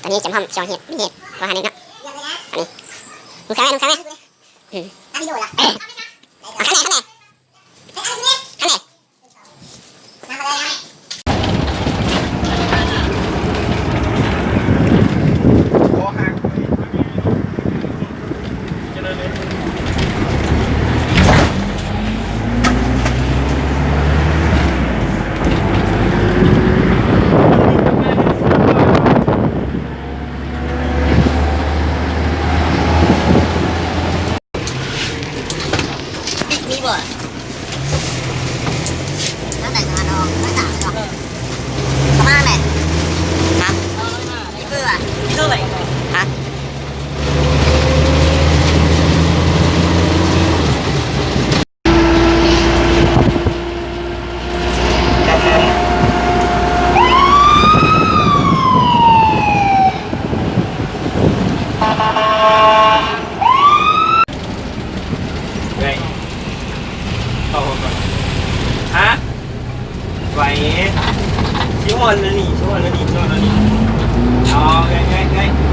ຕອນນີ້ຈະພ້ອມຊ່ວງເຮັດ ເຮັດ ປະມານນີ້ເນາະ ອັນນີ້ ນຸ່ງເຄື່ອງແມ່ ນຸ່ງເຄື່ອງແມ່ ອືມ ເອົາ ຄັນແນ່ ຄັນແນ່ ຄັນແນ່ ມີບໍ່? ທາງໃດສະພານອອກ ຮ້ອຍສາມເນາະ ປະມານແຫຼະ ຮະ? ມີເບີບໍ່? ຮະ? ໄດ້ ເຂົ້າຫ້ອງກ່ອນ ຮະ? ໄຫວ ຊິຮອດແລ້ວນີ້ ຊິຮອດແລ້ວນີ້ ຊິຮອດແລ້ວນີ້ ເອົາ ເອີຍ ເອີຍ ເອີຍ.